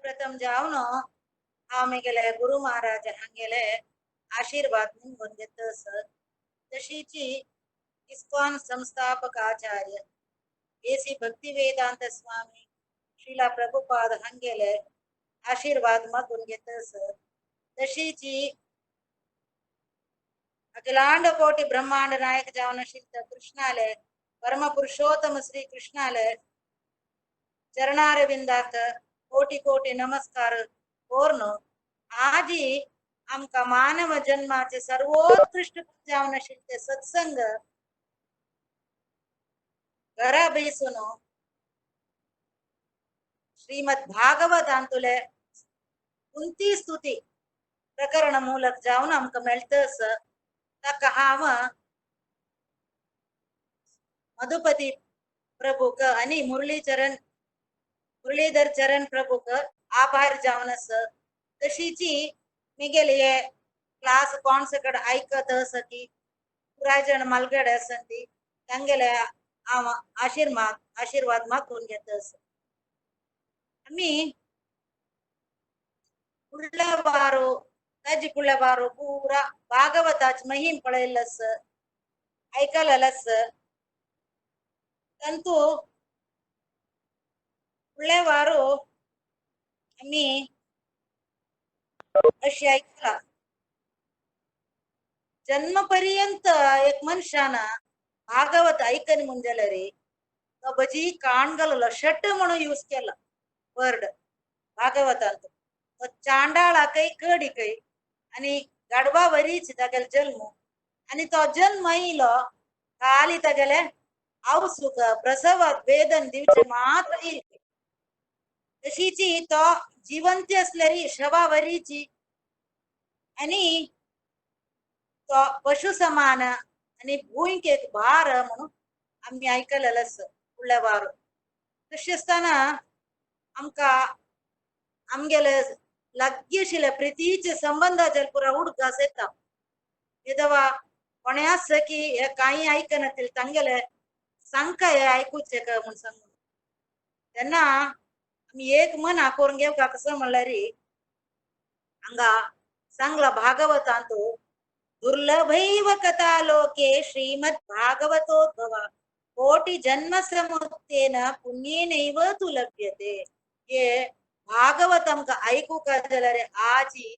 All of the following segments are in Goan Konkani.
प्रथम जावन हांव म्हगेले गुरु महाराज हांगेले आशीर्वाद निमगून घेतस. तशीची इस्कॉन संस्थापक आचार्य ए.सी. भक्ती वेदांत स्वामी श्रीला प्रभुपाद हांगेले आशीर्वाद मागून घेतस. तशीची अखिलांड कोटी ब्रह्मांड नायक जावन श्री कृष्णाले परम पुरुषोत्तम श्री कृष्णाले चरणारविंदाक कोटी कोटी नमस्कार कोर्न आजी आमकां मानव जन्माचे सर्वोत्कृष्ट जावन आशिल्ले सत्संग घरा बेसून श्रीमद भागवतांतुले कुंती स्तुती प्रकरण ಮೂಲक जावन आमकां मेळटस. ताका हांव मधुपती प्रभूक आनी मुरलीधर चरण प्रभूक आभार जावन आस. तशीची मिगेले हे क्लास कोण सकड आयकत आसा की पुराय जण मालगडे आसा ती तांगेले हांव आशीर्वाद मागून घेत आसा. आमी फुडल्या वारो ताजी फुडल्या वारो पुरा भागवताची महिम पळयल्लो आसा, आयकलेलो आसा. तांतू फुडल्या वारो आमी अशी आयकला, जन्म पर्यंत एक मनशान भागवत आयकन म्हूण जाल्यार तो भजी काणगलो शट म्हणून यूज केला वर्ड भागवतांत. तो चांडाळाकय कडीकय आनी गाडवा वरीच तागेलो जल्म आनी तो जन्म येयलो खाली तागेले आवसूक प्रसवाक वेदन दिवचे मात्र येयले. तशीची तो जिवंती असल्यारी शवा वरीची आनी तो पशु समान आनी भूंयक एक भार म्हणून आमी आयकलेलें आसा फुडल्या वारो. तशें आसतना आमकां आमगेले लागीं आशिल्ले प्रितीचे संबंदाचेर पुरा उडगास येता. येदवा कोणें आसा की हे कांय आयकनातील तांगेले सांगका हे आयकुचें काय म्हूण सांगून तेन्ना आमी एक मना करून घेवका. कसो म्हणल्यार हांगा सांगला भागवतांत दुर्लभैव कथा लोके श्रीमद भागवतोद्भव कोटि जन्म समुत्थेन पुण्येनैव तु लभ्यते. हे भागवत आमकां आयकूंक जाल्यार आजी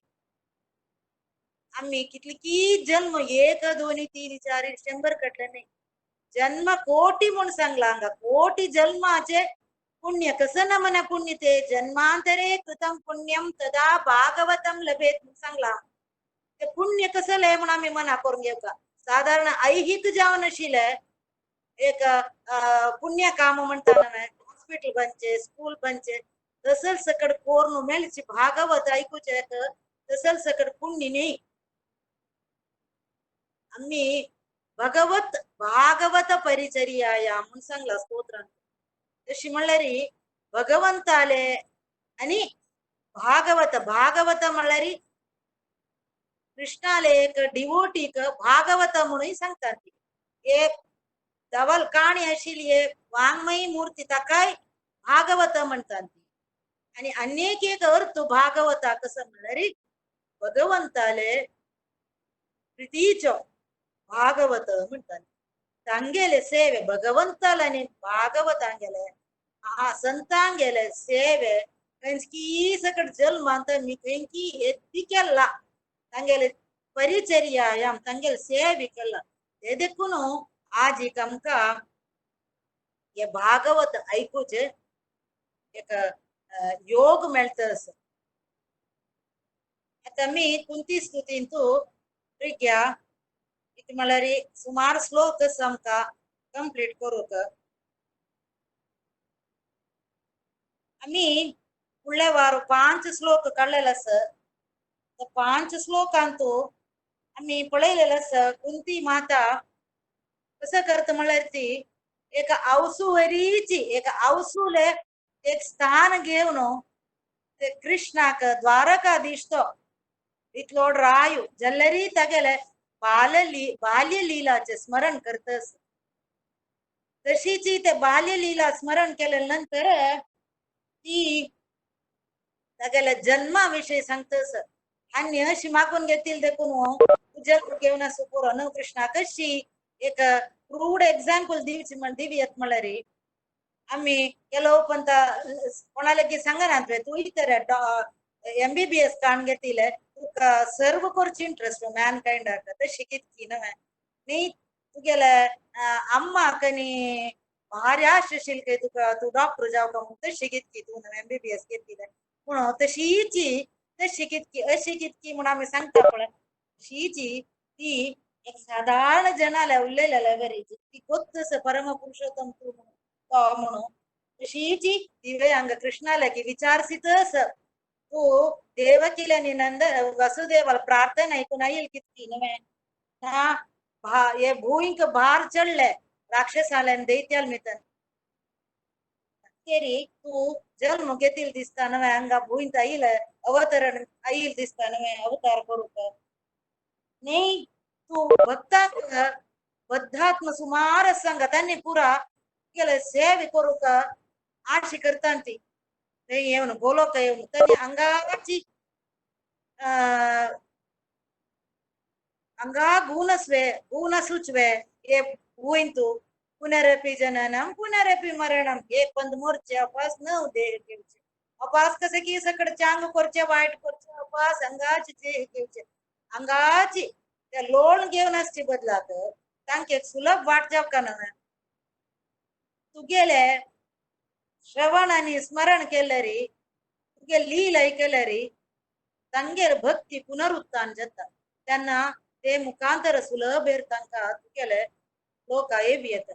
आमी कितली की जन्म 1 2 3 4 100 कडले न्ही जन्म कोटी म्हूण सांगला हांगा. कोटी जन्माचे पुण्य कसं न मना पुण्य ते जन्मांतरे कृतम पुण्यम तदा भागवतम लभेत म्हूण सांगला. ते पुण्य कसलें म्हूण आमी मना करून घेवका. सादारण ऐहिक जावन आशिल्लें एक पुण्य काम म्हणटा न्हय, हॉस्पिटल बांदचें, स्कूल बांदचें, तसल सकट कोरून मेळची भागवत आयकुचें तसल सकट पुण्य न्ही. आमी भगवत भागवत परिचर्याया म्हूण सांगला स्तोत्रांत. तशी म्हणल्यार भगवंताले आनी भागवत भागवत म्हणल्यार कृष्णाले एक डिवोटीक भागवत म्हणून सांगतात. एक धवल काणी आशिल्ली एक वाङ्मयी मूर्ती ताकाय भागवत म्हणतात. आनी अनेक एक अर्थ भागवता कसो म्हणल्यार भगवंताले प्रितीचो भागवत म्हणतात. तांगेले सेवे भगवंताले आनी भागवतांगेले आ संतांगेले सेवे खंयची सकट जल्मांत मी खंयची येत्ती केला तांगेले परिचर्यायाम तांगेले सेवे केला. ते देखून आज एक आमकां हे भागवत आयकुचें एक योग मेळटा आसा. आतां आमी कुंती स्तुतींतू प्रिग्या कितें म्हणल्यार सुमार श्लोक आसा आमकां कंप्लीट करूंक. आमी फुडल्या वार 5 श्लोक काडलेले आसा. 5 श्लोकांतू आमी पळयलेलें आसा कुंती माता कसं करता म्हणल्यार ती एका आवसुवरीची एक आवसुले एक स्थान घेवन ते कृष्णाक द्वारकाधीश तो इतलो रायू जाल्यारय तागेले बाल्यलीलाचें स्मरण करतस. तशीची ते बाल्यलीला स्मरण केल्या नंतर ती तागेल्या जन्मा विशयी सांगतस आनी अशी मागून घेतील देखून जन्म घेवन आसूं पुरो न्हू कृष्णा. कशी एक क्रूड एग्जाम्पल दिवची म्हण दिवयत म्हळ्यार आमी ಕೆಲವು पंत कोणाला सांगना तूं इतर एमबीबीएस काण घेतिले तुका सर्व करची इंट्रस्ट मॅन काइंडाक तशी कितकी न्हय न्ही तुगेले अम्माक आनी भारी आश आशिल्ली काय तुका तूं डॉक्टर जावका म्हूण तशी कितकी तूं एमबीबीएस घेतिले पूण तशीची तशी कितकी अशी कितकी म्हूण आमी सांगता पळय तशीची ती एक साधारण जनाल्या उलयलेल्या बरी ती कोत्तस परम पुरुषोत्तम तूं तो म्हणून तशीची दिवे हांगा कृष्णाल्या की विचारसीतस तूं देवकीला आनी नंद वसुदेवाला प्रार्थना ऐकून आयल कितकी न्हय ना हे भूंयक भार चडले राक्षसाले आनी दैत्याल मितन तरी तूं जल्म घेतील दिसता न्हय हांगा भूंयत आयल अवतरण आयल दिसता न्हय अवतार करूंक न्ही तूं भक्तांक बद्धात्म सुमार आसा तांणी पुरा तुगेले सेवे करूंक आशी करता ती थंय येवन गोलोक येवन तांणी हांगाची हांगा गुणस्वे गुणसूचवे हे भूंयतू पुनरपी जननम पुनरपी मरणम एक पंद मोरचे अपास नव देह घेवचे अपास कसे की सकड चांग करचे वायट करचे अपास हांगाची देह घेवचे हांगाची ते लोण घेवन आसचे बदलाक तांके सुलभ वाट जावका न्हय तुगेले श्रवण आनी स्मरण केल्यारी तुगे लील ऐकल्यारी तांगेर भक्ती पुनरुत्थान जाता तेन्ना ते मुखांतर सुलभेर तांकां तुगेले लोक येवी येता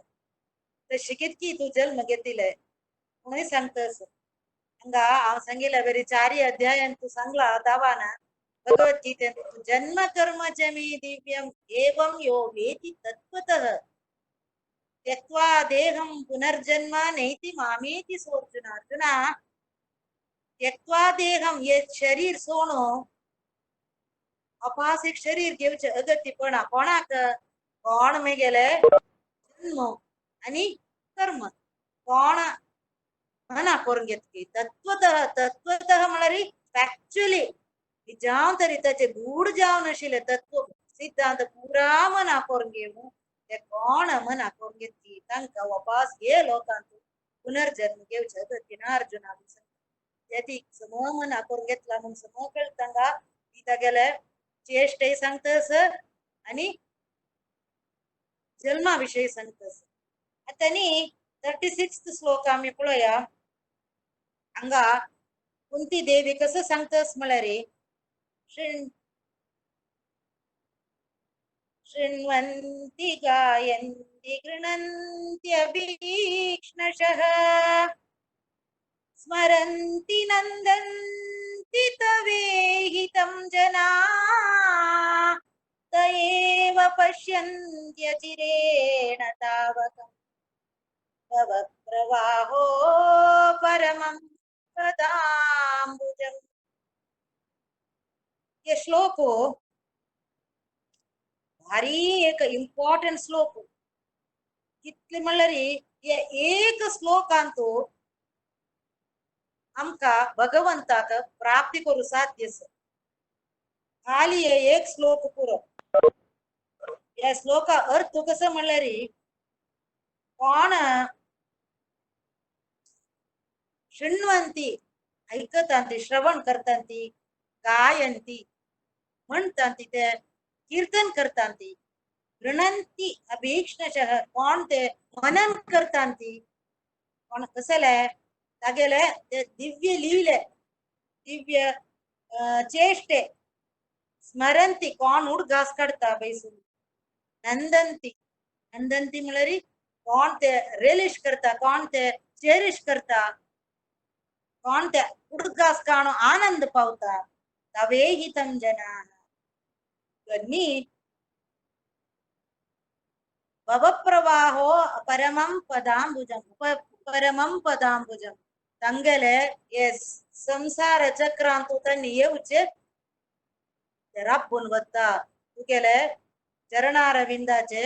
तशी कितकी तूं जल्म घेतिले म्हणून सांगतस हांगा हांव सांगिल्ल्या बरी चारी अध्यायान तूं सांगला दावाना भगवद्गीतेन जन्म कर्म च मे दिव्यम एवं यो वेति तत्त्वतः त्यक्त्वा देहं पुनर्जन्म नैति मामेति सोऽर्जुन. अर्जुना त्यक्त्वा देहं हे शरीर सोणो अपास एक शरीर घेवचें अगत्यपणा कोणाक कोण मेगेले जन्म आनी कर्म कोण मना करून घेतली तत्वतः तत्वतः म्हळ्यार फॅक्च्युअली जावन तरी ताचे गूढ जावन आशिल्ले तत्व सिद्धांत पुरा मना करून घेवन ते कोण मना करून घेतली तांकां वापास हे लोकांत पुनर्जन्म घेवचे अगत्य अर्जुना ती सम मना करून घेतला म्हूण सम कळटा ती तागेले चेष्टय सांगतस आनी जल्मा विशयी सांगतस. आतां न्ही 36 श्लोक आमी पळोवया. हांगा कुंती देवी कसं सांगतस म्हळ्यार शृण्वन्ति गायन्ति गृह्णन्ति अभीक्ष्णशः स्मरन्ति नन्दन्ति तवेहितं जना त एव पश्यन्त्यचिरेण तावकं तव प्रवाहो परमं पदाम्बुजम्. हे श्लोक भारी एक इम्पॉर्टंट श्लोक. कितले म्हणल्यार हे एक श्लोकांतू आमकां भगवंताक प्राप्ती करूं साध्य आसा. खाली हे एक श्लोक पुरो. ह्या श्लोका अर्थ कसो म्हणल्यार कोण शृण्वंती ऐकतांती श्रवण करतांती गायंती म्हणटांती ते कीर्तन करतांती गृणंती अभीक्ष्णशः कोण ते मनन करतांती कोण कसले तागेले ते दिव्य लीले दिव्य चेष्टे स्मरंती कोण उडगास काडटा बैसून नंदंती नंदंती म्हळ्यार कोण ते रेलिश करता कोण ते चेरिश करता कोण ते उडगास काणू आनंद पावता तवेहितं जनाः नी भवप्रवाहो परमं पदाम्बुजं परमं पदाम्बुजं तांगेले हे संसार चक्रांतू तांणी येवचे राबून वता तुगेले चरणारविंदाचे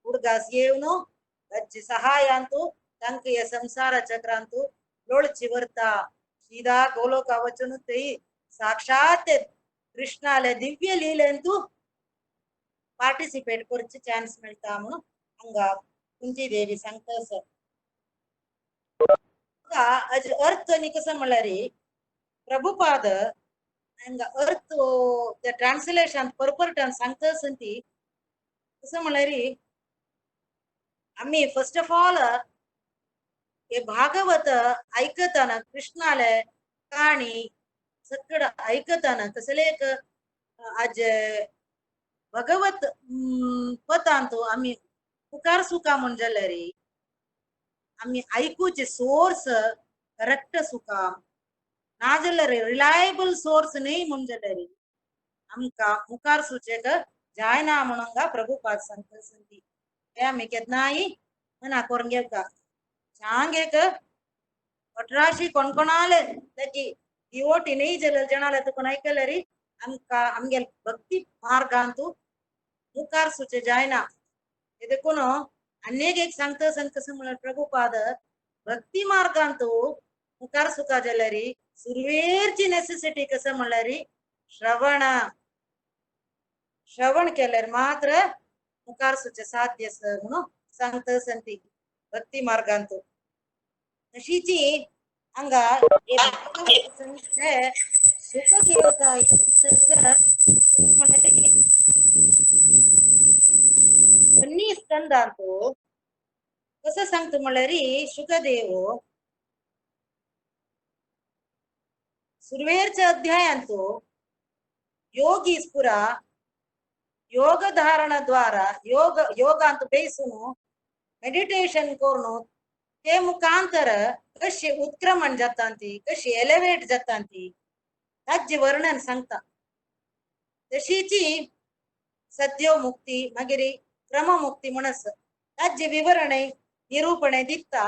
उडगास येवन तांचे सहायांतू तांकां हे संसार चक्रांतू लोळची व्हरता. सीधा गोलोका वचून थंय साक्षात कृष्णाले दिव्य लीलेंतू पार्टिसिपेट करचे चान्स मेळटा म्हणून हांगा कुंती देवी सांगता आसा. अज अर्थ न्ही कसो म्हणल्यार प्रभुपाद हांगा अर्थ ते ट्रान्सलेशन परपरटान सांगता आसा ती कसो म्हणल्यार आमी फर्स्ट ऑफ ऑल हे भागवत आयकतना कृष्णाले काणी सगळं आयकतना कसले एक आज भगवत पदांतू आमी मुखार सुका म्हण जाल्यार आमी आयकुचे सोर्स करेक्ट सुका ना जाल्यार रिलायबल सोर्स न्ही म्हण जाल्यार आमकां मुखार सुचेक जायना म्हणून प्रभुपाद सांगता संदी. हे आमी केन्नाय मना करून घेवका चांग एक 18 कोणकोणाले ताची दिवोटी न्ही जाल्यार जणाले तुका आयकल्यार आमकां आमगेले भक्ती मार्गांतू मुखार सुचे जायना. देखून आन्येक एक सांगता सांग कसं म्हणल्यार प्रभुपाद भक्ती मार्गांतू मुखार सुका जाल्यार सुरवेरची नेसेसिटी कसं म्हणल्यार श्रवण. श्रवण केल्यार मात्र मुखार सुचे साध्य आसा म्हणून सांगता संती भक्ती मार्गांतू. तशीची हांगा सुख घेवता स्कंदांतू कसं सांगता म्हणल्यार शुकदेव सुरवेरच्या अध्यायांतू योगी स्फुरा योग धारण द्वारा योग योगांत बेसून मेडिटेशन करून ते मुखांतर कशी उत्क्रमण जाता ती कशी एलिवेट जाता ती ताजे वर्णन सांगता. तशीची सद्यो मुक्ती मागीर क्रममुक्ती म्हणस ताजे विवरण निरूपणे दिता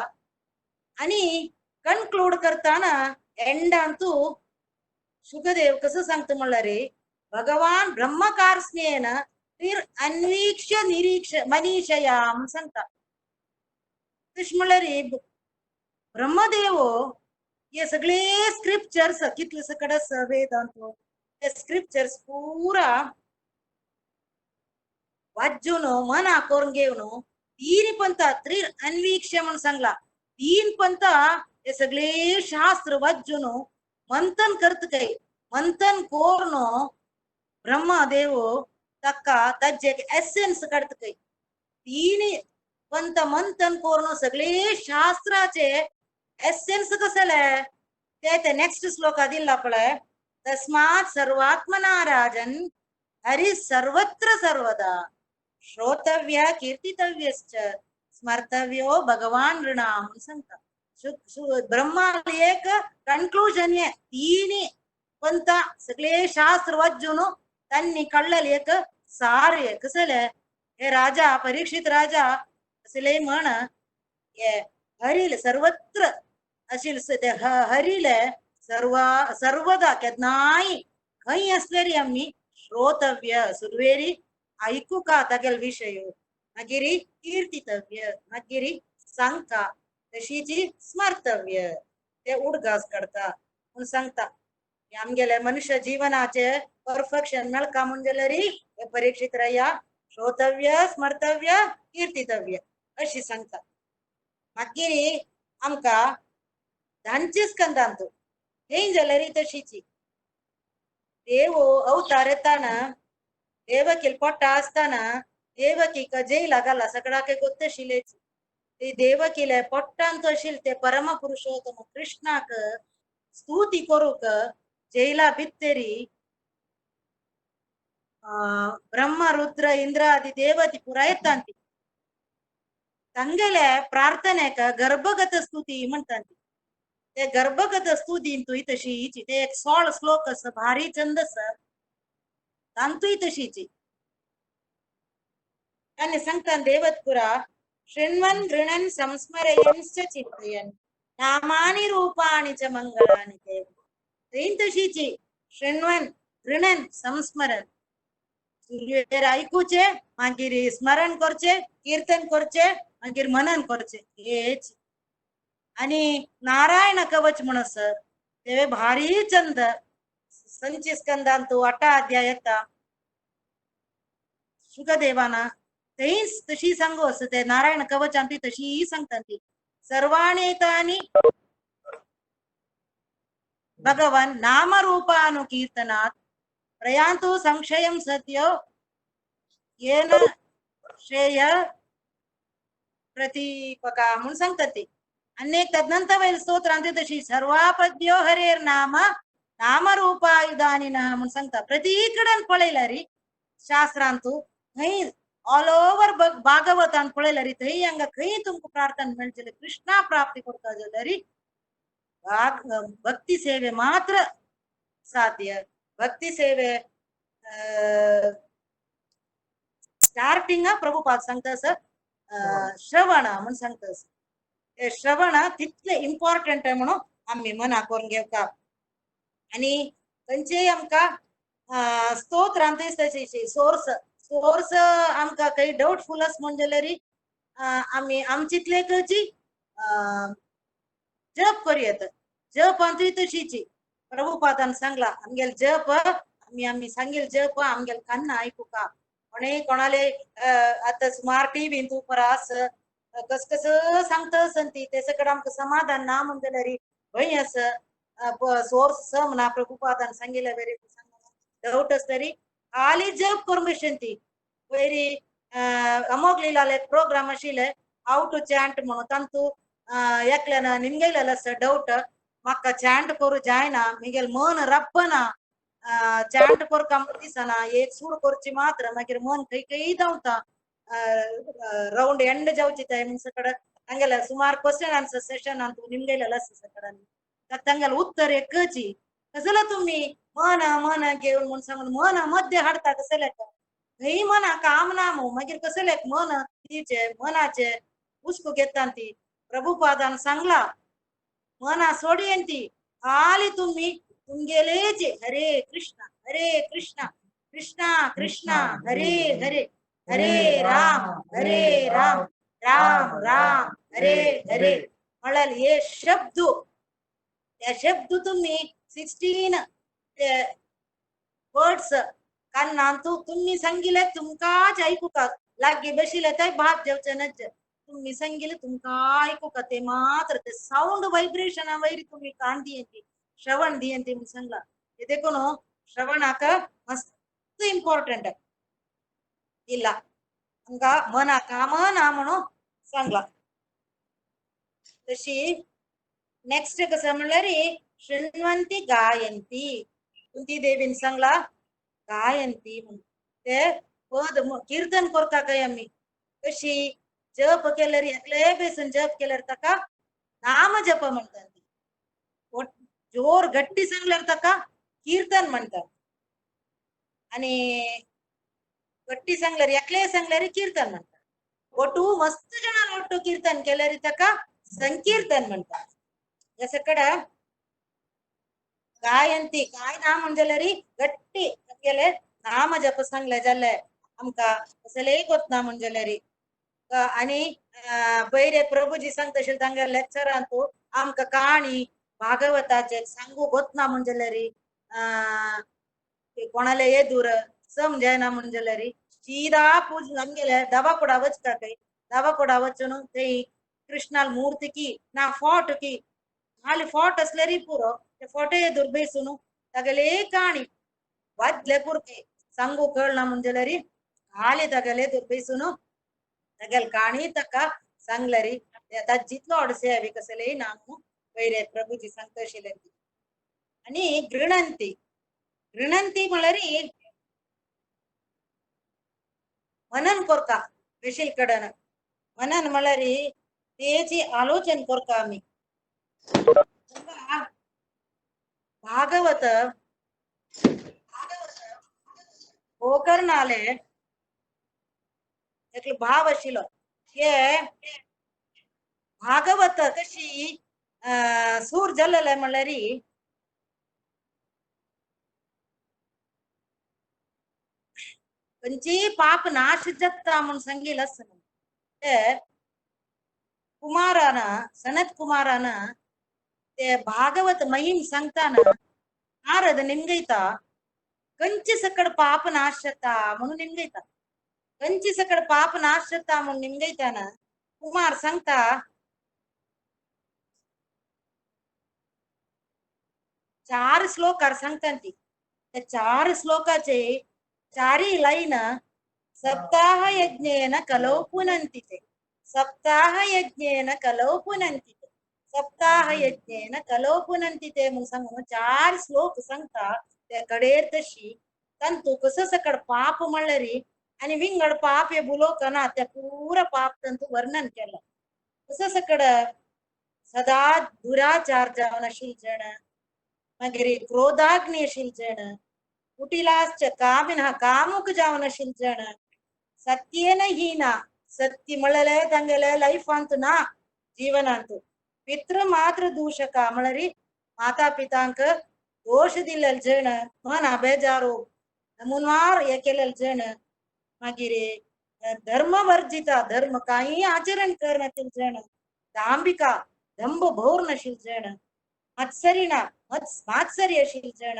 आणि कन्क्लूड करताना एंडांतू शुकदेव कसं सांगता म्हणल्यार भगवान ब्रह्मकारस्नेन अन्वीक्ष निरीक्ष मनीषया म्हूण सांगता. तशें म्हणल्यार ब्रह्मदेव हे सगळे स्क्रिप्चर्स कितले सकड आसा वेदांत ते स्क्रिप्चर्स पुरा वाचून मना करून घेवन तीन पंथा त्रि अन्वीक्ष म्हणून सांगला. तीन पंथा हे सगळे शास्त्र वाचून मंथन करत काय मंथन करून ब्रह्मदेव ताका ताजे एसेन्स काडत काय तीन पंथ मंथन करून सगळे शास्त्राचे एसेन्स कसले ते ते नेक्स्ट श्लोका दिला पळय तस्मात् सर्वात्मना राजन हरि सर्वत्र सर्वदा श्रोतव्य कीर्तितव्यश्च स्मर्तव्यो भगवान नृणाम म्हणून सांगता. ब्रह्माले एक कन्क्लूजन हे तीन पंथा सगळे शास्त्र वाचून त्यांनी कळलेले एक सार कसले हे राजा परीक्षित राजा असले म्हण हे हरिले सर्वत्र अशील ते हरिले सर्व सर्वदा केन्नाय खंय असलेरी आमी श्रोतव्य सुरवेरी आयकुका तागेले विशय मागीर कीर्तितव्य मागीर सांगता तशीची स्मर्तव्य ते उडगास काडता म्हूण सांगता. आमगेले मनुष्य जीवनाचे परफेक्शन मेळका म्हूण जाल्यार हे परीक्षित राया श्रोतव्य स्मर्तव्य कीर्तितव्य अशी सांगता. मागीर आमकां धांचे स्कंदांत थंय जाल्यार तशीची देव अवतार येताना देवकील पोटा आसतना देवकीक जैला घाला सगळ्याक गोत्त आशिल्लेच ते देवकीले पोट्टांत आशिल्ले ते परम पुरुषोत्तम कृष्णाक स्तुती करूंक जैला भितरी ब्रह्म रुद्र इंद्र आदी देवती पुरा येतात तांगेले प्रार्थनेक गर्भगत स्तुती म्हणटात. ते गर्भगत स्तुतींतूय तशीच ते एक 16 श्लोक आसा भारी छंद आसा तांतूय तशीच. तांणी सांगता देवतपुरा शृण्वन् गृणन् संस्मरयंश्च चिन्तयन् नामानि रूपाणि च मंगलानि ते. थंय तशीच शृण्वन् गृणन् संस्मरन् सुरवेर आयकुचे मागीर स्मरण करचे कीर्तन करचे मागीर मनन करचे हेच. आणि नारायण कवच म्हण आसा तेवे भारी चंद संची स्कंदांतु अठा अध्याय येता शुकदेवाना तेच तशी सांगू असं ते नारायण कवचांती तशी सांगतात ती सर्वाणेतानि भगवान नामरूपानुकीर्तनात् प्रयांतु संशयं सत्यो येन श्रेय प्रतीपका म्हणून सांगतात ते. आणि तदनंतर वैल स्तोत्रांती तशी सर्वापद्यो हरेर नाम नामरूपायुधानि म्हणून सांगतात. प्रतीकडन पळयला री शास्त्रांतु थंय ऑल ओव्हर भागवतान पळयला री थंय हांगा खंय तुमकां प्रार्थना मेळटले कृष्णा प्राप्ती करता जाल्यार भक्ती सेवे मात्र साध्य. भक्ती सेवे स्टार्टिंग प्रभुपाद सांगता सर श्रवण म्हणून सांगता सर. श्रवण तितले इम्पॉर्टंट म्हणून आम्ही मना करून घेवका. आणि खंयचेय आमकां स्तोत्रांत तशी सोर्स सोर्स आमकां काही डाउटफुल आस म्हण जाल्यार आमी आमचीतले कची जप करूं येता. जपांतूय तशीची प्रभुपादान सांगला आमगेले जप आमी आमी सांगेल जप आमगेले कान्ना आयकुका. कोणेय कोणाले आतां सुमार टीव्हीन उपर आस कस कस सांगता आसन ती तेचे कडेन आमकां समाधान ना म्हण जाल्यार भंय आस सोर्स स म्हणा प्रभुपादान सांगिल्ले वेरी डाउट आसतरी खाली जप करूंक भशेन ती वयरी अमोघ लीलाले प्रोग्राम आशिल्ले how to chant म्हणून तांतू एकल्यान निमगेलेलो आसा डाउट म्हाका चॅन्ट करूं जायना मिगेल मन रप्पना चॅन्ट करका म्हूण दिसना एक सूर करची मात्र मागीर मन खंय खंय धांवता रावंड एंड जावची ते म्हणून सकड तांगेले सुमार क्वेश्चन आन्सर सेशन अंतू निमगेलेलो आसा सकडान तांगेले उत्तर एकची कसलो तुमी मन मन घेवन म्हूण सांगून मन मध्य हाडता कसले थंय मना काम ना मागीर कसले मन दिवचे मनाचे हुस्को घेता ती. प्रभुपादान सांगला मना सोडयेन ती खाली तुम्ही तुमगेलेचे हरे कृष्ण हरे कृष्ण कृष्ण कृष्ण हरे हरे हरे राम हरे राम राम राम हरे हरे म्हळ्यार हे शब्द त्या शब्द तुम्ही 16 वर्ड्स कान्नांतु तुम्ही सांगिले तुमकांच आयकुका लागीं बशिल्ले ते भात जेवचे नज तुम्ही सांगिले तुमकां आयकुका ते मात्र ते सावंड व्हायब्रेशना वयर तुम्ही कान दियंती श्रवण दियंती म्हणून सांगला. देखून श्रवणाक मस्त इम्पॉर्टंट ಇಲ್ಲ आमकां मना कामना म्हणून सांगला. तशी नेक्स्ट कसं म्हणल्यार शृण्वंती गायंती कुंती देवीन सांगला गायंती म्हणून ते पद कीर्तन करता काय आमी कशी जप केल्यार एकले बेसून जप केल्यार ताका नाम जप म्हणतात. जोर गट्टी सांगल्यार ताका कीर्तन म्हणतात. आणि गट्टी सांगल्यार एकले सांगल्यार कीर्तन म्हणतात. ಒಟ್ಟು मस्त जणां ಒಟ್ಟು कीर्तन केल्यार ताका संकीर्तन म्हणतात. जसं गायंती काय ना म्हणजे गट्टी केले नाम जप सांगले जाल्यार आमकां कसलेय गोतना म्हणजे आणि बैरे प्रभुजी सांगता आशिल्ले तांगेल्या लेक्चरांतू आमकां काणी भागवताचे सांगू गोतना म्हणजे कोणाले येदूर समजायना म्हणजे सीधा पूज आमगेले दवाकोडा वचता खंय दवाकोडा वचून थंय कृष्णाल मूर्ती की ना फोटो की खाली फोटो असल्यारी पुरो ते फोटो येदूर बेसून तागेले काणी वाजले पुरते सांगू कळना म्हणजे खाली तागेले एदूर बेसून तागेले काणी ताका सांगल्यारी जितलो अडसे हांवें कसलेय ना वयर प्रभुजी सांगता आशिल्ले. आनी गृणंती गृणंती म्हळ्यार मनन करता स्पेशल कडन मनन म्हळ्यार तेची आलोचन करता आमी. भागवत गोकर्णाले एकलो भाव आशिल्लो हे भागवत कशी सूर जाल्लें म्हळ्यार खंयचीय पाप नाश जाता म्हूण सांगिल्लें आसा. ते कुमारान सनत कुमारान ते भागवत महिम सांगताना नारद निमगयता कंची सकड पाप नाश जाता म्हणून निमगयता. कंची सकड पाप नाश जाता म्हणून निमगयताना कुमार सांगता चार श्लोकार सांगता ती त्या चार श्लोकाचे चारी लाईन सप्ताह यज्ञेन कलौ पुनंति ते सप्ताह यज्ञेन कलौ पुनंति ते सप्ताह यज्ञेन कलौ पुनंति ते म्हणून सांगून चार श्लोक सांगता त्या कडेर तशी तंतू कसं सकड पाप म्हणल्यारी आणि विंगड पाप हे बुलोकना त्या पुरा पाप तंतू वर्णन केलं. कसं सकड सदा दुराचार जावन अशील जण मागीर क्रोधाग्नी अशील जण कुटिलाश्च कामिनः कामुक जावन अशील जण सत्येन हीना सत्य म्हणलेले तांगेले लायफ अंतू ना जीवन अंतू पितृ मातृ दूषक म्हणल्यार माता पितांक दोष दिलेले जण मना बेजारू मुनवार हे केलेले जण मागीर धर्म वर्जिता धर्म काही आचरण करनातील जण दांबिका दंभ भोर नशील जण मत्सरीना मात्सरी अशील जण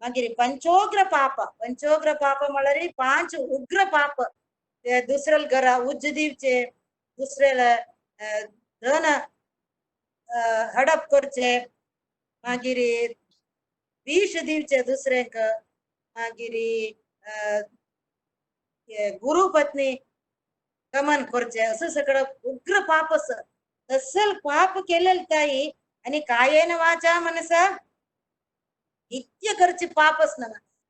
मागीर पंचोग्र पाप पंचोग्र पाप म्हणल्यार पांच उग्र पाप ते दुसऱ्याला घरा उज्ज दिवचे दुसऱ्याला धन हडप करचे मागीर विष दिवचे दुसऱ्यांक मागीर गुरु पत्नी गमन करचे असं सगळं उग्र पाप असं तसल पाप केलेलं ताई आणि कायेन वाचा मनसा नित्य करचे पापच ना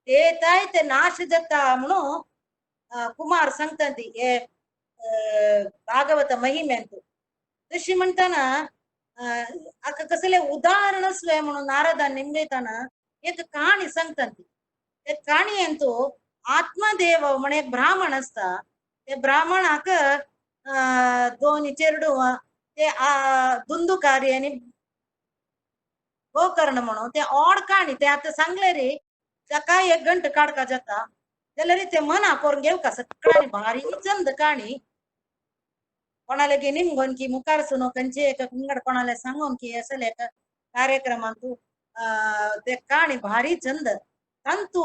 ते ताई ते नाश जाता म्हणून कुमार सांगता ती हे भागवत महिम्यांतू. तशी म्हणताना आका कसले उदाहरण स्वय म्हणून नारदान निमगयताना एक कहाणी सांगता ती. ते काणयेंतू आत्मदेव म्हण एक ब्राह्मण आसता ते ब्राह्मणाक दोन चेरडुवां ते दुंदुकारी आनी गोकर्ण म्हणून ते ओड काणी ते आतां सांगले रे ताका एक घंट काडका जाता जाल्यार ते मना करून घेवका सगळ्यांनी भारी चंद काणी कोणाले की निमगोन की मुखार सुनो खंयचे एक विंगड कोणाले सांगून की असले एक कार्यक्रमांतू ते काणी भारी चंद तांतू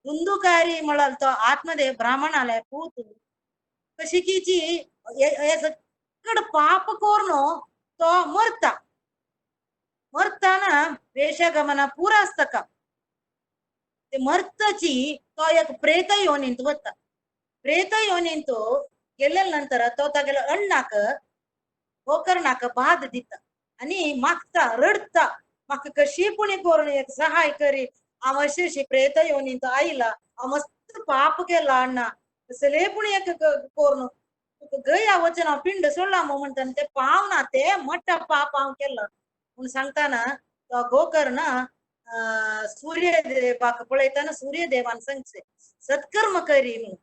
दुंदुकारी म्हळाल तो आत्मदेव ब्राह्मणाले पूत कशिकीची सगळं पाप करून तो मरता मरताना वेशगमना पुरा आसता का ते मरतची तो एक प्रेत योनींत वता. प्रेत योनींत गेल्या नंतर तो तागेलो अण्णाक गोकर्णाक बाद दिता आनी मागता रडता म्हाका कशी पुणी करून एक सहाय करी हांव अशी अशी प्रेत योनींत आयला हांव मस्त पाप केला अण्णा कसले पुणी एक करून तुका गया वचन हांव पिंड सोडला म्हणटा ते पावना ते मोठा पाप हांव केला म्हूण सांगताना तो गोकर्ण सूर्यदेवाक पळयताना सूर्यदेवान सांगचे सत्कर्म करी म्हणून.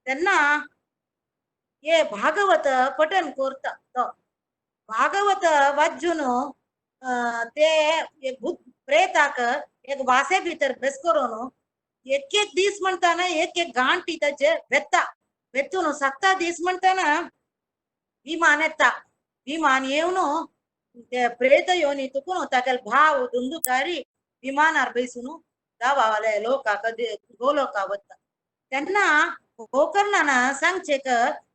तेन्ना हे भागवत पठन करता तो भागवत वाचून ते एक भूत प्रेताक एक वासे भितर बेस करून एक एक दीस म्हणताना एक एक गांठी ताचे वेता वेतून सत्ता दीस म्हणताना विमान येता विमान येवन ते प्रेत योनी तुकून तागेले भाव दुंदुकारी विमानार बैसून दावाले लोकाक गोलोका वता. तेन्ना गोकर्णान सांगचे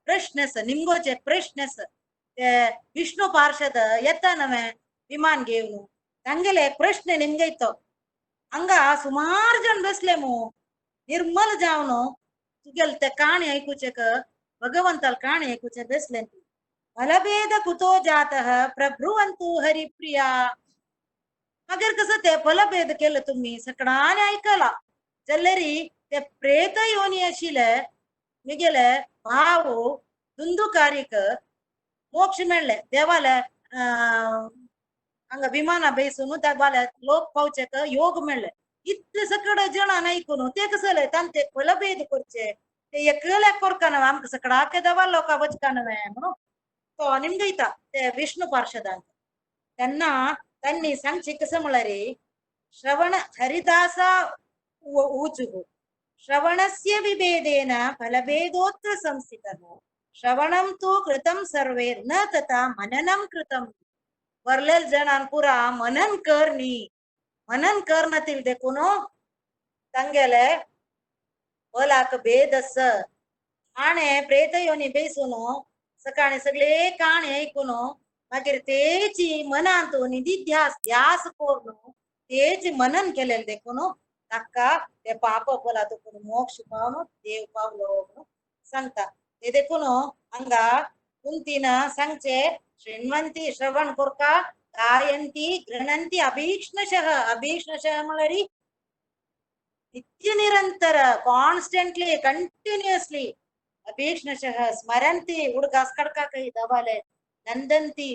प्रश्न आसा निमगोचे प्रश्न आसा ते विष्णु पार्षद येता नवे विमान घेवन तांगेले प्रश्न निमगयतो हांगा सुमार जण बसले मू निर्मल जावन तुगेले ते काणी आयकुचे भगवंताल काणी आयकुचे बसले. फलभेद कुतो जातः प्रब्रुवंतु हरिप्रिया मगेर कसं ते फलभेद केलं तुम्ही सगळ्यांनी ऐकला जाल्यार ते प्रेत योनी आशिल्ले मिगेले भाव दुंदुकारीक मोक्ष मेळ्ळे देवाले हांगा विमाना बेसून देवाले लोक पावचे योग मेळ्ळे इतले सगळे जणां आयकून ते कसले तांचे फलभेद करचे ते एकल्याक करका न्हय आमकां सगळ्याक देवा लोकां वचका न्हय म्हणून तो निमगयता ते विष्णु पार्षदांक. तेन्ना त्यांनी सांगचे कसं म्हळ्यार श्रवण हरिदासा ऊचुः श्रवणस्य विभेदेन फलभेदोऽत्र संस्थितः श्रवणं तु कृतं सर्वैर्न तथा मननं कृतं. मरलेल जणान पुरा मनन कर न्ही, मनन कर नातील देखून तांगेले ओलाक भेद आस. आणे प्रेत योनी बेसून सकाळी सगळे काणी ऐकून मागीर तेची मनांत निधिध्यास ध्यास करून तेच मनन केलेले देखून ताका ते पाप फला देखून मोक्ष पावन देव पावलो म्हणून सांगता. ते देखून हांगा कुंतीन सांगचे शृण्वंती श्रवण कोरका गायंती गृणंती अभीक्ष्णशः. अभीक्ष्णशः म्हळ्यार नित्य निरंतर कॉन्स्टंटली कंटिन्युअसली. अभीक्ष्णशः स्मरंती उडगास कडकाकय दवाले नंदंती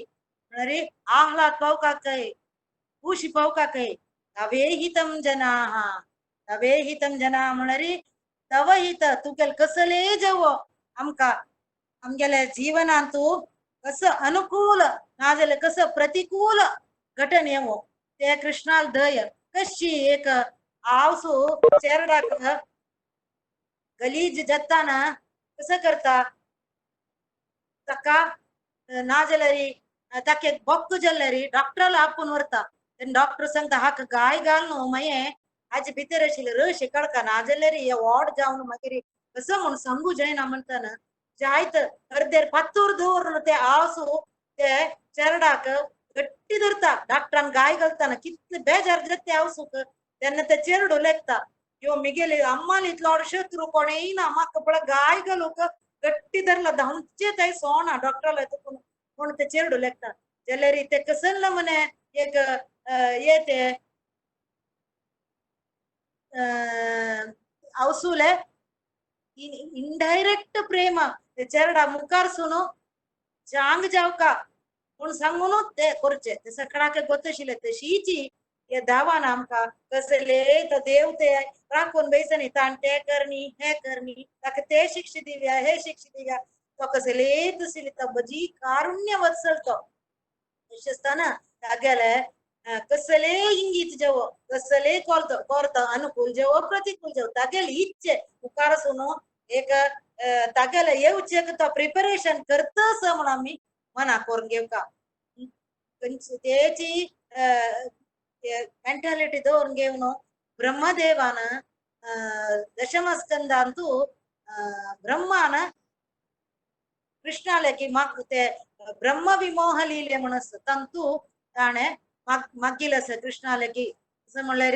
म्हळ्यार आह्लाद पावकाकय खुशी पावकाकय. तवेहितं जनाः तवेहितं जनाः म्हळ्यार तव हित तुगेल कसले जवो आमकां आमगेले जीवनांतु कसं अनुकूल नाजाल्यार कसं प्रतिकूल घटन येवो ते कृष्णाल दय कशी एक आवसू चेरडाक गलीज जाताना कसं करता ताका नाजाल्यार ताका एक बोक्क जाल्यार डॉक्टराला आपोवन व्हरता. तेन्ना डॉक्टर सांगता हाका गाय घाल न्हू मागीर हाजे भितर आशिल्ले रश काडका नाजाल्यार हे वॉड जावन मागीर कसं म्हूण सांगू जायना म्हणटाना जायत अर्देर पातूर दवरून ते आवसू ते चेरडाक गट्टी धरता. डॉक्टरान गाय घालताना कितले बेजार जाता ते आवसूक तेन्ना ते चेरडू लेखता यो मिगेले अम्माल इतलो शत्रू कोण येयना म्हाका पळय गाय घालूंक गट्टी धरला धांवचे थंय सोना डॉक्टराला कोण कोण ते चेरडू लेखता जाल्यार ते कसल म्हणे एक ये ते आवसूले इनडायरेक्ट प्रेम चेरडा मुखार सुनो चांग जावका पूण सांगून ते करचे ते सगळ्याक गोतशिले तशीची हे दावान आमकां कसले तो देव ते राखून बेसनी ताण ते करणी हे करणी ताका ते शिक्षा दिव्या हे शिक्षा दिव्या तो कसले तसली तो बजी कारुण्य वत्सल तो तशें आसतना तागेले कसले इंगीत जेवो कसले कोरतो कोरतो अनुकूल जेवो प्रतिकूल जेवो तागेले इच्छे मुखार सुनो एक तागेले येवचे तो प्रिपरेशन करतस म्हण आमी मना करून घेवका. तेची मेंटालिटी दवरून घेवन ब्रह्मदेवान दशमस्कंदांतु ब्रह्मान कृष्णाले की माग ते ब्रह्म विमोह लिले म्हण आसता तांतू ताणें मागील आसा कृष्णाले की असं म्हणल्यार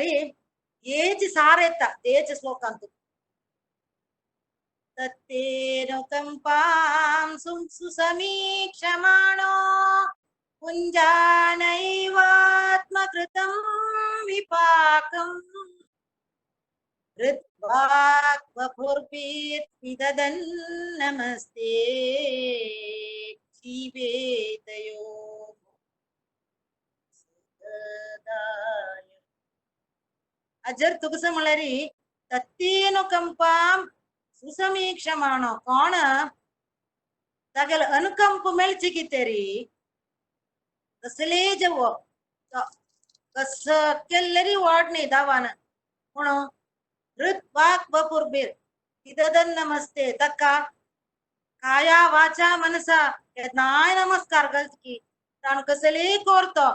हेच सार येता तेच श्लोकांतु. तत्तेनुकम्पां सुसमीक्षमाणो पुञ्जानैवात्मकृतं विपाकं हृद्वाक्वपुर्भिर्विदधन् नमस्ते जीवेतयो सदाय. अजर तुकसं म्हणल्यार तत्तेनुकम्पां सुसमीक्षमाणो कोण तागेले अनुकंप मेळची कितें री कसले जेवो कस केल्ले री वाड न्ही दावान पूण हृद वाक वपुर्बीर विदधन नमस्ते ताका काया वाचा मनसा केन्नाय नमस्कार घालता की ताण कसले करतो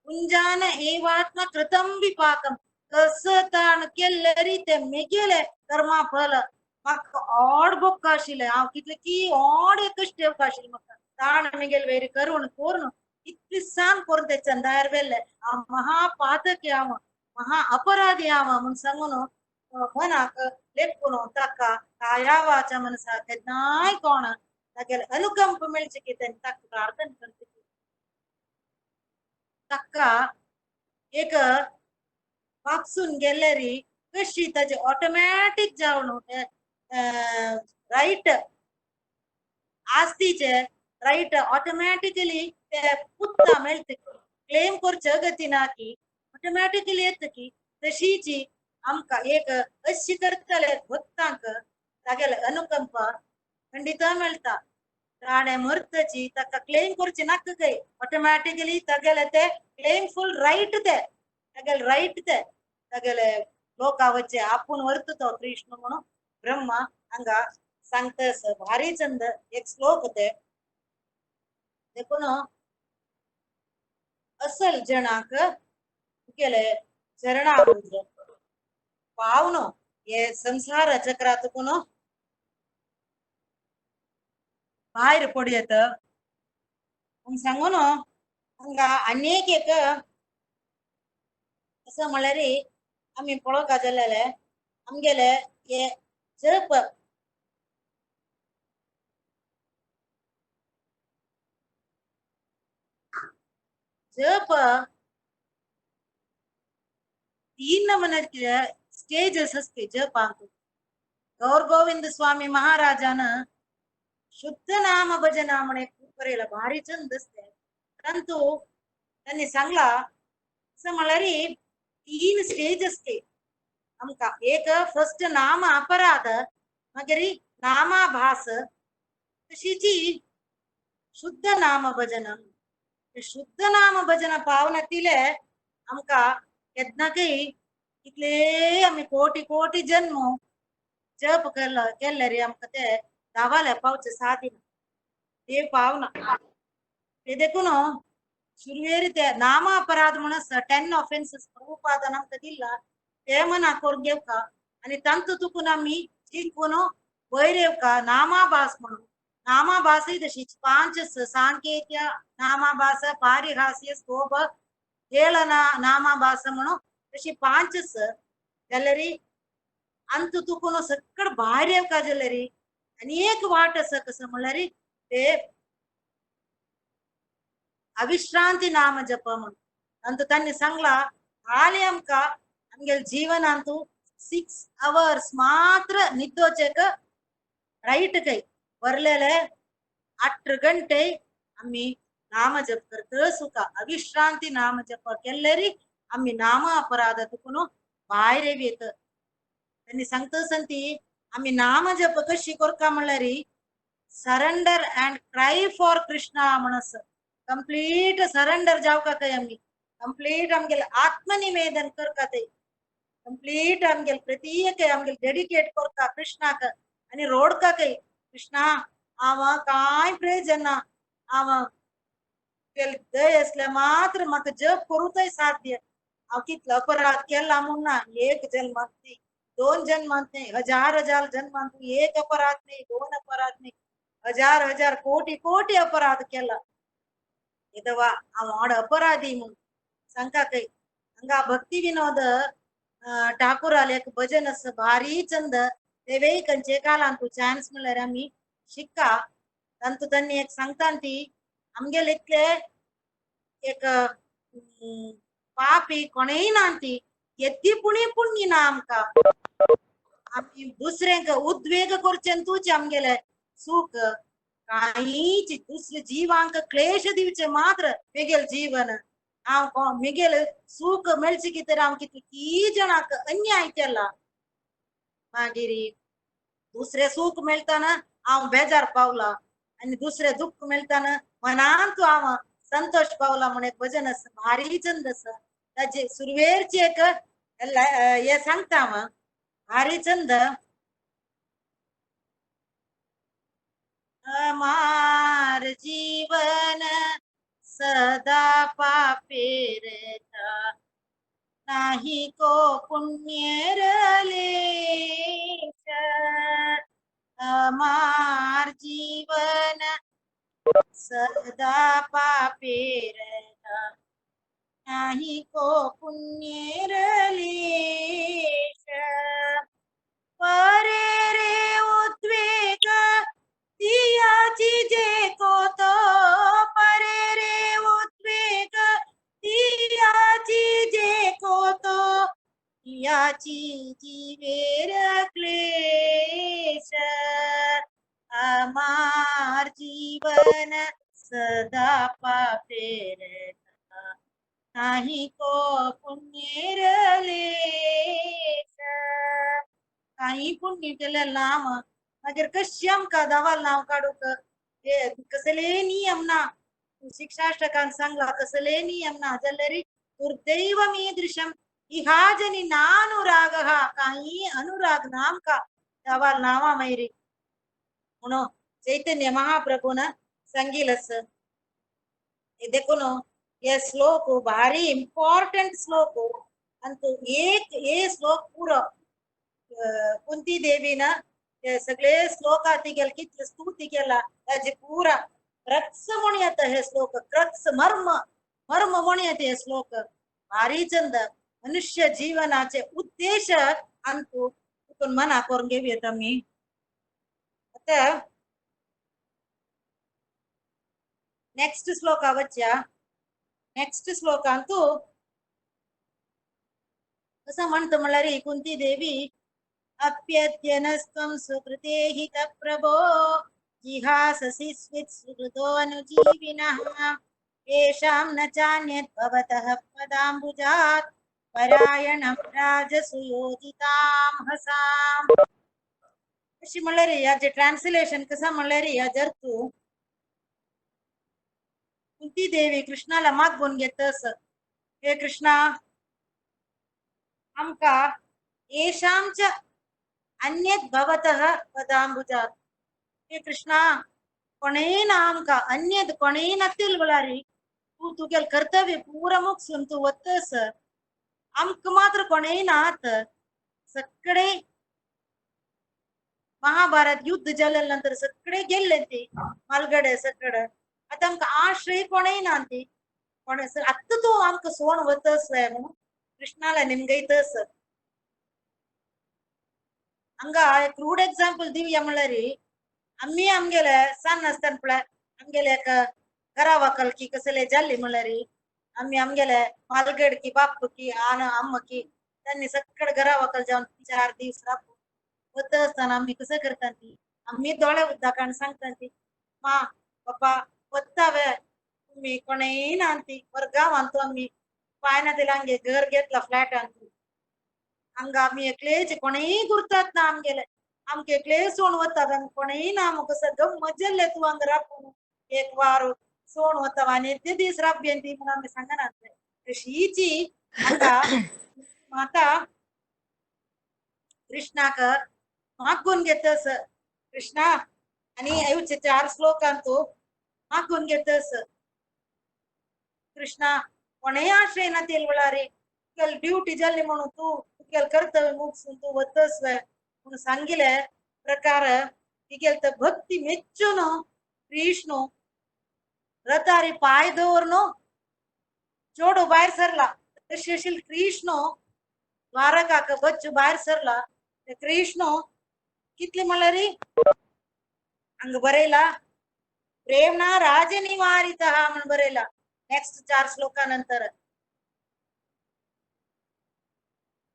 पुंजान एवात्म कृतम विपाकम कस ताण केल्ले री ते मेगेले कर्मा फल म्हाका ओड बोक्क आशिल्लें हांव कितले की ओड एक कश्ट आशिल्लें म्हाका ताण मेगेले वयर करून करून इतली सान करून ते चंदायर वेल्ले हांव महापातकी हांव महा अपराधी हांव म्हूण सांगून मनाक लेखून ताका काया वाचा मनसा केन्नाय कोण तागेले अनुकंप मेळचे की तेन्ना ताका प्रार्थना करता ताका एक वापसून गेल्यार कशी ताजे ऑटोमॅटीक जावन रायट आस्तीचे रायट ऑटोमॅटिकली ते पुत्ता मेळटा क्लेम करचे अगती ना की ऑटोमॅटिकली येता की तशीची आमकां एक अशी करतले भक्तांक तागेले अनुकंप खंडित मेळटा. ताणें मरतची ताका क्लेम करचे नाका काय ऑटोमॅटिकली तागेले ते क्लेम फूल रायट ते तागेले रायट ते तागेले लोका वच्चे आपूण व्हरता तो कृष्ण म्हणून ब्रह्मा हांगा सांगता भारी चंद एक श्लोक ते देखून असल जणांक केले चरणामृत पावनो हे संसार चक्रात कोण भायर पडयत म्हूण सांगून हांगा अनेक एक असं म्हळ्यार आमी पळोवंक जालेले आमगेले हे जप जप तीन नमूने स्टेजेस असते जपांत. गौर गोविंद स्वामी महाराजान शुद्ध नाम भजना म्हणे बरयला भारी चंद असते, परंतु त्यांनी सांगला असं म्हळ्यार तीन स्टेज असते आमकां. एक फर्स्ट नाम अपराध, मागीर नामाभास, तशीची शुद्ध नाम भजन. शुद्ध नाम भजन पावनातिले आमकां केन्नाकय इतले आमी कोटी कोटी जन्म जप केल्ले रे आमकां ते धावाले पावचे सादिना ते पावना. ते देखून सुरवेर ते नाम अपराध म्हणून 10 ऑफेन्सेस प्रभुपादान आमकां दिला ते मना करून घेवका आनी तांतू तुकून आमी शिकून वयर येवका नामाभास म्हणून. नामाभासय तशीच 5 सांकेत्य नामाभास, पारिहास्य, स्तोभ, हेळना नामाभास म्हणून तशी 5 जाल्यार अंतू तुकून सकड भायर येवका जाल्यार आनी एक वाट आसा कसो म्हणल्यार ते अविश्रांती नाम जप म्हणून. अंतू तांणी सांगला हाली आमकां आमगेले जीवनांतू 6 अवर्स मात्र निद्दोचेक रायट कय वरलेले 8 गंटे आमी नाम जप करत सुखा अविश्रांती नाम जप केल्लेरी आमी नाम अपराध तुकून भायर येत. त्यांनी सांगता संती आमी नाम जप कशी करका म्हणल्यार surrender and cry for Krishna म्हणस कंप्लीट सरेंडर जावका काय आमी कंप्लीट आमगेले आत्मनिवेदन करका ते कंप्लीट आमगेले प्रत्येक आमगेले डेडिकेट करका कृष्णाक आनी रोडका काय कृष्णा हांव कांय प्रयोजन ना, हांव दय असल्या मात्र म्हाका जप करूंकय साध्य. हांव कितलो अपराध केला म्हूण ना, एक जन्मांत न्ही, 2 जन्मांत न्ही, हजार हजार जन्मांत एक अपराध न्ही, 2 अपराध न्ही, हजार हजार कोटी कोटी अपराध केला. येदवा हांव व्हड अपराधी म्हूण सांगता काय. हांगा भक्ती विनोद ठाकुराले एक भजन आसा भारी चंद, तेवेय खंयचे कालान तूं चान्स म्हणल्यार आमी शिक्का. तांतू तांणी एक सांगता ती आमगेले इतले एक पापी कोणेय ना ती येद्दी पुणी पुण्य ना आमकां, आमी दुसऱ्यांक उद्वेग करचे तुजे आमगेले सुख कांयच दुसरे जिवांक क्लेश दिवचे मात्र मेगेल जीवन हांव मेगेल सुख मेळचे कितें हांव कितली जणांक अन्याय केला. मागीर दुसरे सुख मेळटाना हांव बेजार पावला आनी दुसरे दुःख मेळटाना मनांत हांव संतोष पावला म्हण एक भजन आसा भारी चंद आसा. ताजे सुरवेरची एक हे सांगता हांव भारी चंद. हमार जीवन सदा पापेरता नाही को पुण्य रलेश, हमार जीवन सदा पापेरता नाही को पुण्य रलेश, परे रे उद्वेग दियाची जे को तो, परे रे उद्वेग दियाची जे को तो, दियाची जीवेर क्लेश, अमार जीवन सदा पापेरता नाही को पुण्य रलेश. काही पुण्य केलेलं नाम मागीर कशी आमकां दावाल नांव काडूंक कसले नियम ना, शिक्षाष्टकान सांगला कसले नियम ना जाल्यार दुर्दैव मीदृशम इहाजनी नानुराग काही अनुराग ना आमकां दावाल नांवा मागीर म्हणून चैतन्य महाप्रभून सांगिलस. देखून हे श्लोक भारी इम्पॉर्टंट श्लोक अंतु एक हे श्लोक पुरो कुंती देवीन हे सगळे श्लोक तिगेल कितले स्तुती केला ताजे पुरा क्रक्स म्हण येता हे श्लोक, क्रक्स मर्म मर्म म्हण येता हे श्लोक भारी चंद मनुष्य जीवनाचे उद्देश अंतु तुकून मना करून घेऊयात आमी. आता नेक्स्ट श्लोका वच्च्या. नेक्स्ट श्लोकांतु कसं म्हणतो म्हणल्यार कुंती देवी अप्यत्यनस्त्वं सुकृते हितप्रभो जिहाससि स्वित् सुकृतो अनुजीविनः येषां न चान्यत् भवतः पदाम्बुजात् परायणं राजसुयोजितां हसाम्. अशी म्हणल्यार ह्याचे ट्रान्सलेशन कसं म्हणल्यार ह्या जर तू कुंती देवी कृष्णाला मागून घेतस, हे कृष्णा आमका येषां च अन्यत् भवतः पदाम्बुजात्, हे कृष्णा कोणेन आमका अन्यत् कोणेन नातील वळारी तूं तुगेल कर्तव्य पुरा मुगसून तूं वतस, आमकां मात्र कोणेय नात. सगळे महाभारत युद्ध जाल्या नंतर सगळे गेल्ले ती मालगडे सगळे, आतां आमकां आश्रय कोणेय ना ती कोण आत्तां तूं आमकां सोण वतस म्हणून कृष्णाला निमगयतस. हांगा एक रूड एक्झाम्पल दिवया म्हणल्यार आमी आमगेले सान आसतना पळय आमगेले एक घरा वकलकी कसले जाल्ली म्हणल्यार आमी आमगेले मालगडकी बापकी आन अम्मकी त्यांनी सगळे घरा वकल जावन 4 दीस राबून वता आसतना आमी कसं करता ती आमी दोळे उदकान सांगता ती मा बापा वत्तावे तुम्ही कोणेय ना ती वर गांवांत आमी पायना तिला घर घेतला फ्लॅट अंतू हांगा आमी एकलेच कोणेय गुरतात ना आमगेले आमकां एकले सोण वता कोणेय ना आमकां सगळं मजेल्ले तूं हांगा राबून एक वार सोण वता आनी येते दीस राबयन ती म्हणून आमी सांगना. तशीची हांगा माता कृष्णाक मागून घेतस कृष्णा आनी येवचे 4 श्लोकांतू मागून घेतस कृष्णा कोणेय आश्रय नातील वळारी तुगेल ड्युटी जाल्ली म्हणून तूं तुगेल कर्तव्य मुगसून तूं वतस म्हणून सांगिले प्रकार तिगेल तर भक्ती मेच्चून कृष्ण रथारी पाय दवरून चेडू भायर सरला. तशी अशी कृष्ण द्वारकाक बच्चू भायर सरला. कृष्ण कितले म्हणल्यार हांगा बरयला प्रेमणा राजनिवारितः म्हणून बरयला नेक्स्ट 4 श्लोका नंतर.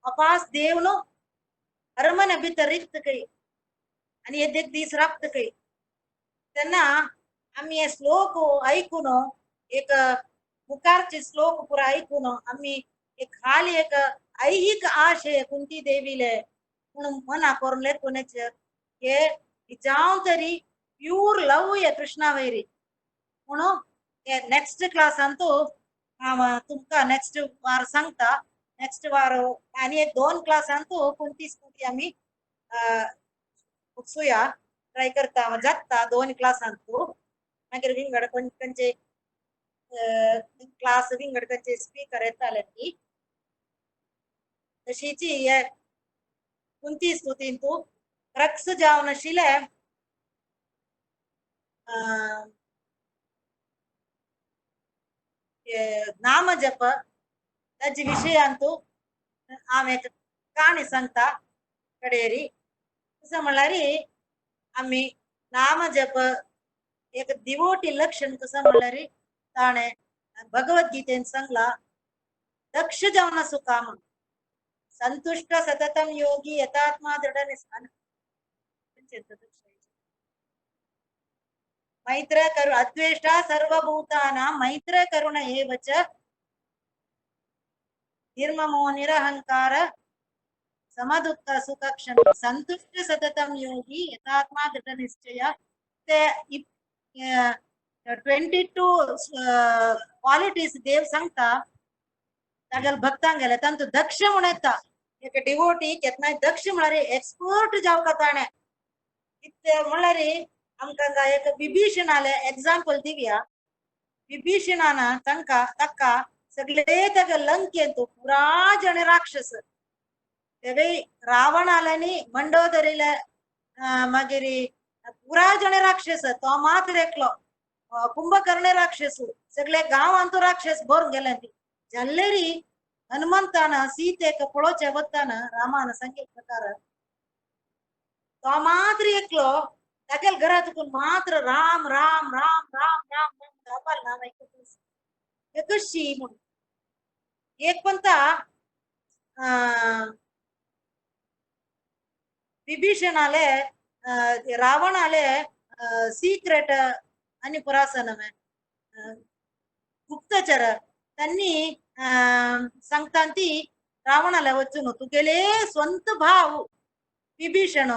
अपास देवनो अरमन भितर रिक्त कई आणि एक दीस राबत कई तेन्ना आमी हे श्लोक ऐकून एक मुखारचे श्लोक पुरा ऐकून आमी एक खाली एक ऐहिक आशय कुंती देवीले म्हणून मना करून लेखूनच हे जावं तरी प्यूर लव हे कृष्णा वैरी म्हणून नेक्स्ट क्लासांतू हांव तुमकां नेक्स्ट वार सांगता. नेक्स्ट वार आनी एक 2 क्लासांतू कुंती स्तुती आमी मुगसुया ट्राय करता जाता 2 क्लासांतू. मागीर विंगड खंयचे क्लास विंगड खंयचे स्पीकर येताले ती तशीची हे कुंती स्तुतींतू क्रक्स जावन आशिल्ले नाम जप ताजे विशयांतू हांव एक काणी सांगता कडेरी. कसं म्हणल्यार आमी नाम जप एक दिवोटी लक्षण कसं म्हणल्यार ताणें भगवद्गीतेन सांगला दक्ष जावन सुखा म्हणून संतुष्ट सततम योगी यथात्मा दृढ निस्थान मैत्र करु अद्वेष्टा सर्वभूतानां मैत्र करुण एव च निर्ममो निरहंकार समदुःख सुखक्षम संतुष्ट सततम योगी यथात्मा दृढ निश्चय. ते 22 क्वालिटीज देव सांगता तागेल भक्तांगेले तांतू दक्ष म्हूण येता. एक डिवोटी केन्नाय दक्ष म्हळ्यार एक्सपर्ट जावका ताणें कितें म्हणल्यार आमकां एक विभीषणाले एग्जाम्पल दिवया. विभीषणान तांकां ताका सगळे ताका लंकेंत पुरा जण राक्षस तेवे रावणाल्यानी मंडोदरीले मागीर पुरा जण राक्षस तो मात्र एकलो कुंभकर्ण राक्षस सगळे गांवांत राक्षस भरून गेले ती जाल्लेरी हनुमंतान सीतेक पळोवचे वतान रामान सांगिल्ले प्रकार तो मात्र एकलो तागेल घरात मात्र राम राम राम राम राम राम दाबाल नाव ऐकत कशी म्हणून एक पंता विभीषणाले रावणाले सीक्रेट आणि पुरासन गुप्तचर त्यांनी सांगता ती रावणाला वचून तुगेले स्वंत भाव विभीषण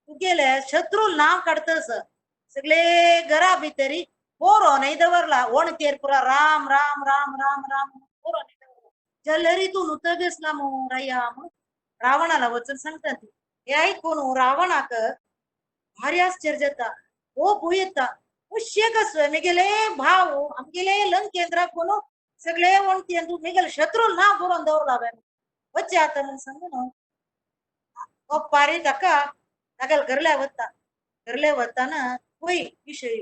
तुगेले शत्रू नाव काडतस सगळे घरा भितरी पोरो नाही दवरला वणतेर पुरा राम राम राम राम राम पोरो नाही दवरला जल्लरी तू नुत बेसला मू रया म्हणून रावणाला वचून सांगता ती हे ऐकून रावणाक भारी आश्चर्य जाता ओ भुयता उश्य कसं मिगेले भाव आमगेले लंकेंद्राक कोण सगळे वणतेन तू मिगेले शत्रू नाव बरोवन दवरला वच्चे आता म्हणून सांगून पारी ताका तागेल घरले वता घरले वताना वय विषय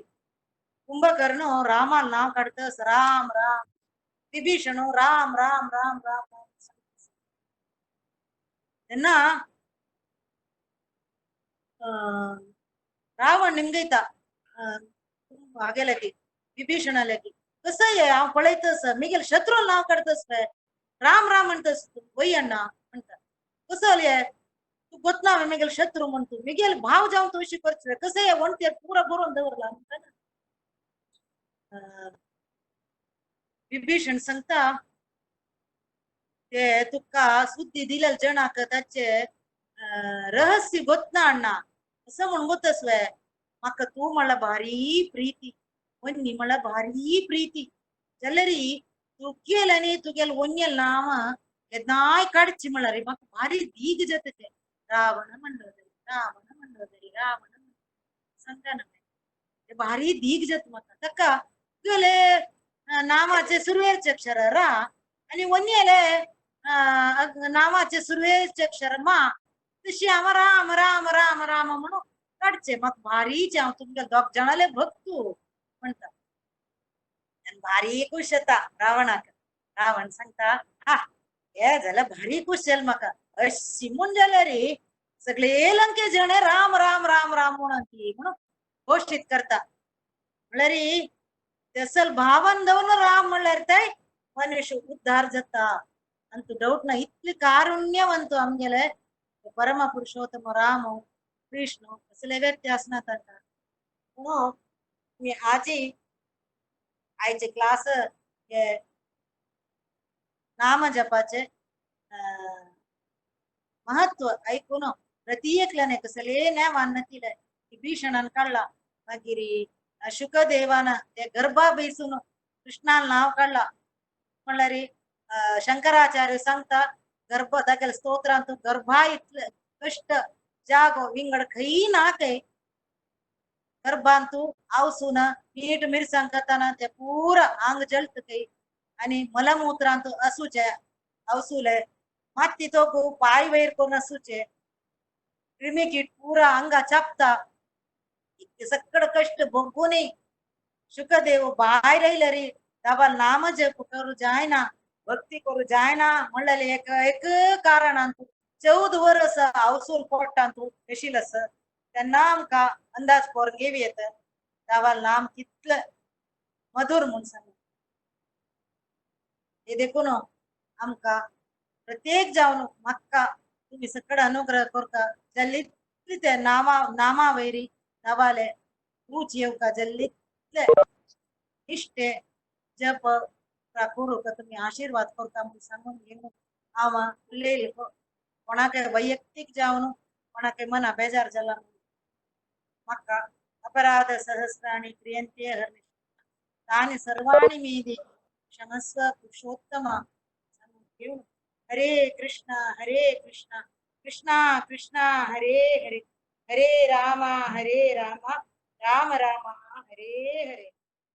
कुंभकर्ण रामाल नाव काडतस राम राम विभीषण राम राम राम राम तेन्ना रावण निमगयता हागेले विभीषणाले की कसं हे हांव पळयतस मिगेल शत्रू नाव काडतस राम राम म्हणतस वय अण्णा म्हणटा कसं हे तू गोतना मिगेल शत्रू म्हणतो मिगेल भाव जावन तूं अशी करचो कसं हे वणतेर पुरा बरोवन दवरला म्हणटा विभीषण सांगता ते तुका सुद्दी दिलेल जणाक ताचे रहस्य गोतना अण्णा असं म्हणून गोतस वे म्हाका तूं म्हणल्यार भारी प्रीती वन्नी म्हणल्यार भारी प्रीती जाल्यारी तुगेल आनी तुगेल वन्यल नांव केन्नाय काडची म्हणल्यार म्हाका भारी दीग जाता ते रावण मंडोदरी रावण मंडोदरी रावण सांगता ना ते भारी दीग जाता म्हाका ताका तुगेले नामाचे सुरवेचे अक्षर रा आनी वन्येले नामाचे सुरवेचे अक्षर मा तशी हांव राम राम राम राम म्हणून काडचे म्हाका भारीचे हांव तुमगे दोग जाणाले भक्तू म्हणटा भारी खुश जाता रावणाक रावण सांगता हा हे जाल्यार भारी खुश जालें म्हाका अशी म्हूण जाल्यार सगळे लंके जण राम राम राम राम म्हणून ती म्हणून घोषित करता म्हणल्यार तसल भावन दवरून राम म्हणल्यार ते मनुष्य उद्धार जाता अंतू डावट ना इतले कारुण्यवंत आमगेले परम पुरुषोत्तम राम विष्णु असले व्यत्यास ना तांकां म्हणून मी आजी आयचे क्लास हे नाम जपाचे महत्व ऐकून प्रत्येकल्याने कसले नेमान तिले विभीषणान काडला मागीर शुकदेवान ते गर्भा बेसून कृष्णान नाव काडला म्हणल्यार शंकराचार्य सांगता गर्भ तागेले स्तोत्रांत गर्भा इतले कश्ट जागो विंगड खंय ना खंय गर्भांतू आवसून मीठ मिरसांग खाताना ते पुरा आंग जळत खंय आनी मलमूत्रांत असूचे आवसुले माती तो पाय वयर करून असूचे क्रिमिकीट पुरा अंगा चापता इतके सगळं कष्ट भोगूनही शुकदेव भायर आयले रे बाबा नाम जप करू जायना भक्ती करू जायना म्हणलेले एक एक कारणान 14 वर्स आवसूल पोटांत येशील आस तेन्ना आमकां अंदाज करून घेवं येता दावाल नाम कितले मधुर म्हूण सांग. हे देखून आमकां प्रत्येक जावन म्हाका तुमी सगळे अनुग्रह करता जल्लीतले ते नामा नामा वयरी नावाले रूच येवका जल्लीतले इश्टे जप करूका तुमी आशीर्वाद करता म्हूण सांगून घेवन हांव उलयलें. कोणाक वैयक्तीक जावन कोणाक मना बेजार जाला म्हाका अपराध सहस्राणि क्रियन्ते हर्निशं तानि सर्वाणि मे देवी क्षमस्व पुरुषोत्तम. हरे कृष्ण हरे कृष्ण कृष्ण कृष्ण हरे हरे हरे राम राम राम हरे हरे.